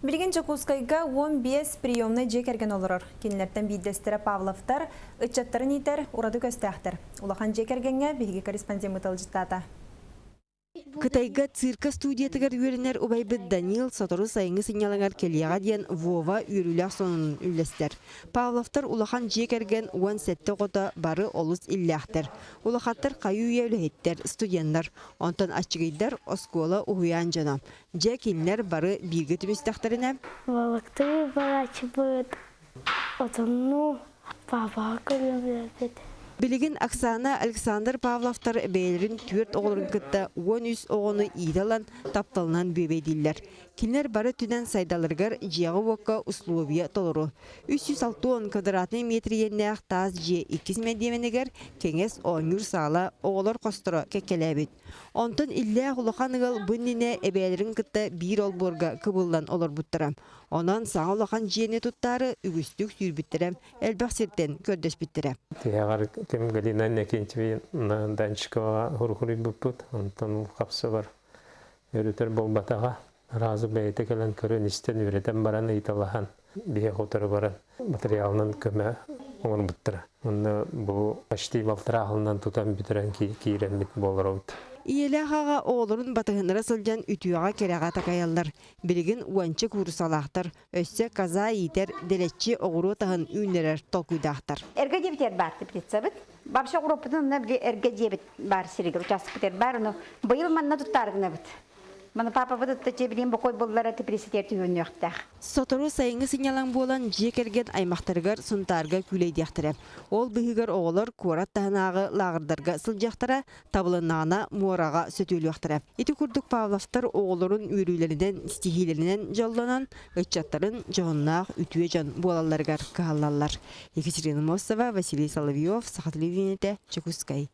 Билигин Дьокуускайга 15 приемнай дьиэ кэргэн олорор. Кинилэртэн биирдэстэрэ Павловтар, ыччаттарын иитэр ураты көстөөхтөр. Улахан дьиэ кэргэҥҥэ биһиги корреспондеммыт ыалдьыттаата. Кытайга цирка студиятыгар үөрэнэр убайбыт Данил сотору сайыҥҥы сынньалаҥар кэлиэҕэ диэн Вова үөрүүлээх сонунун үллэстэр. Павловтар улахан дьиэ кэргэн 17 оҕото бары олус иллээхтэр. Улахаттар хайыы-үйэ үлэһиттэр, студеннар. Онтон аччыгыйдар оскуола, уһуйаан дьоно. Дьэ, кинилэр бары бииргэ түмүстэхтэринэ Балыктыы барааччыбыт, отоннуу паапаҕа көрүөм Билигин Оксана, Александр Павловтар бэйэлэрин түөрт оҕолорун кытта 13 оҕону иитэ ылан, тапталынан бүөбэйдииллэр. Кинилэр бары өттүнэн сайдалларыгар дьиэҕэ-уокка условия толору. 360 квадратнай метр иэннээх таас дьиэ иккис мэндиэмэнигэр кэҥэс оонньуур саала, оҕолор хосторо кэккэлээбит. Онтон иллээх улахан ыал бу иннинэ эбээлэрин кытта биир олбуорга кыбыллан олорбуттара. Онон саҥа улахан дьиэни туттаары үгүстүк сүүрбүттэрэ, элбэх сиртэн көрдөспүттэрэ. Тиһэҕэр ким Галина Иннокентьевна Данчиковаҕа уруһуйбуппут, онтон хапсыбар өрүтэр буолбатаҕа. Разу бэйэтэ кэлэн көрөн-истэн, үөрэтэн баран ыйыталаһан, биһиэхэ утары баран материалынан көмө оҥорбуттара. Онно бу почти балтарааһылынан тутан бүтэрэн киирэммит буоларобут. Ийэлээх аҕа оҕолорун батыһыннара сылдьан үтүөҕэ-кэрэҕэ такайаллар. Билигин уонча куурусалаахтар, өссө коза иитэр, дэлэччи оҕуруот аһын үүннэрэр толкуйдаахтар. Эргэ дьиэбитигэр баар теплицабыт. Вообще оҕуруоппутун онно били эргэ дьиэбит баар сиригэр учаастакпытыгар баар, ону быйыл манна туттаары гынабыт. Маны паапабыт ытта дьиэбиниин бокуой буллара теплицэтигэр түһүнүөхтээх. Сотору сайыҥҥы сынньалаҥ буолан дьиэ кэргэн аймахтарыгар Сунтаарга күүлэйдиэхтэрэ. Ол быыһыгар оҕолор куорат таһынааҕы лааҕырдарга сылдьыахтара, табылыннаҕына муораҕа сөтүөлүөхтэрэ. Ити курдук Павловтар оҕолорун үөрүүлэринэн, ситиһиилэринэн дьоллонон, ыччаттарын дьоһуннаах үтүө дьон буолалларыгар кыһаллаллар. Екатерина Мостова, Василий Соловьев, Саха телевидениетэ, Дьокуускай.